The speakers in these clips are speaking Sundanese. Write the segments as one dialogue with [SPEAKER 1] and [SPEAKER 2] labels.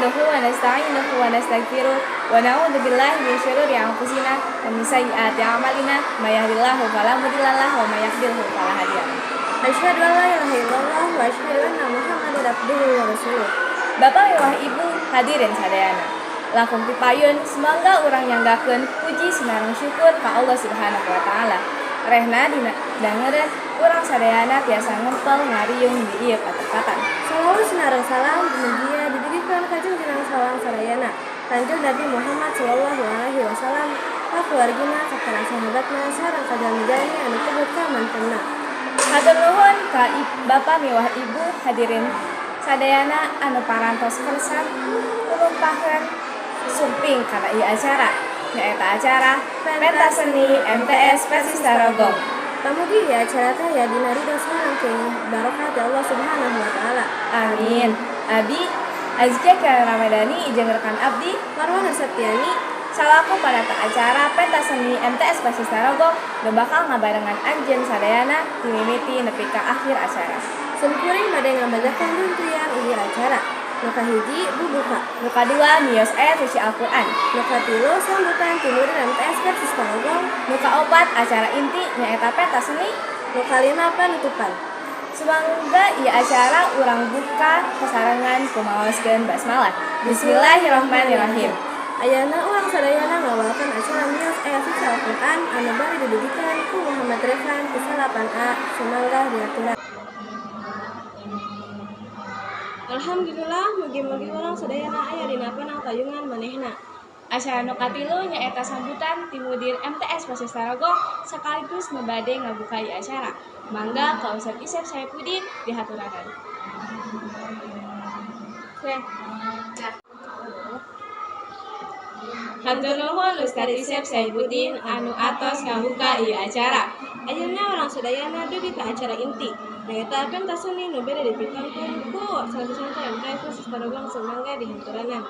[SPEAKER 1] Nahmaduhu wa nasta'inuhu wa nastaghfiruh wa na'udzu billahi min syururi anfusina wa min sayyiati a'malina may yahdihillahu fala mudhillalah wa may yudlilhu fala hadiyalah.
[SPEAKER 2] Asyhadu an la ilaha illallah wa asyhadu anna Muhammadan abduhu wa rasuluh.
[SPEAKER 1] Bapak miwah Ibu hadirin sadayana. Langkung tipayun sumangga urang nyanggakeun puji sinareng syukur ka Allah Subhanahu wa taala. Rehna dina dangereun urang sadayana tiasa ngempel ngariung di ieu patempatan.
[SPEAKER 2] Salawat sinareng salam mugia didugikeun ka junjungan sawang sadayana, Kanjeng Nabi Muhammad sallallahu alaihi wasallam, ka keluargina, ka para sahabatna, sareng ka jalmi-jalmi anu tebet ka mantena.
[SPEAKER 1] Hatur nuhun ka Bapak miwah Ibu hadirin sadayana anu parantos kersa ngulumpahan sumping kana ieu acara, nyaeta acara Pentas Seni MTS Persis Tarogong.
[SPEAKER 2] Pamugi ieu acara teh aya dina ridho sareng kenging barokah ti Allah Subhanahu wa taala.
[SPEAKER 1] Amin. Abi Azkia Kiara Ramadhani jeung rekan abdi
[SPEAKER 2] Marwan Septiani
[SPEAKER 1] salaku panata acara Pentas Seni MTS Persis Tarogong nu bakal ngabarengan anjeun sadayana timimiti nepi ka akhir acara.
[SPEAKER 2] Simkuring bade ngabacakeun runtuyan ieu acara. Nu kahiji, bubuka.
[SPEAKER 1] Nu kadua, mios ayat suci Al-Qur'an.
[SPEAKER 2] Nu katilu, sambutan ti murid MTS Persis Tarogong.
[SPEAKER 1] Nu kaopat, acara inti nyaeta pentas seni.
[SPEAKER 2] Nu kalima, panutupan.
[SPEAKER 1] Sumangga ieu acara urang buka sasarengan ku maoskeun basmalah. Bismillahirrahmanirrahim.
[SPEAKER 2] Ayana urang sadayana ngawalkeun acara mios ayat suci Al-Qur'an anu bade didugikeun ku Muhammad Revan ti 9A. Sumangga diaturan. Alhamdulillah, mugi-mugi urang sadayana aya dina panangtayungan manehna.
[SPEAKER 1] Acara nu katilu nyaeta sambutan ti mudir MTS Persis Tarogong sekaligus nu bade ngabuka ieu acara. Mangga ka Ustaz Isep Saipudin dihaturanan.
[SPEAKER 2] Oke.
[SPEAKER 1] Hatur nuhun Ustaz Isep Saipudin anu atos ngabuka ieu acara.
[SPEAKER 2] Ayeuna urang sadayana dugi ka acara inti, nyaeta pentas seni nu bade dipitonton ku santri-santri MTS Persis Tarogong. Sumangga dihaturanan.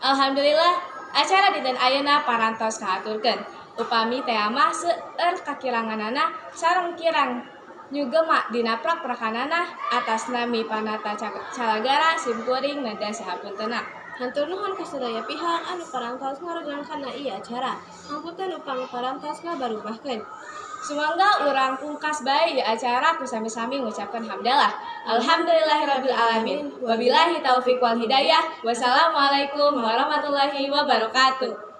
[SPEAKER 1] Alhamdulillah, acara dinten ayeuna parantos kahaturkeun. Upami tea mah seueur kakiranganana sareng kirang nyugema dina prak-prakanana, atas nami panata calagara simkuring neda sahapuntenna.
[SPEAKER 2] Hatur nuhun ka sadaya pihak anu parantos ngarogang kana ieu acara. Hapunten upami parantos ngabarubahkeun.
[SPEAKER 1] Sumangga urang pungkas bae ieu acara ku sami-sami ngucapkeun hamdalah. Alhamdulillahirabbil alamin. Wabillahi taufik wal hidayah. Wassalamualaikum warahmatullahi wabarakatuh.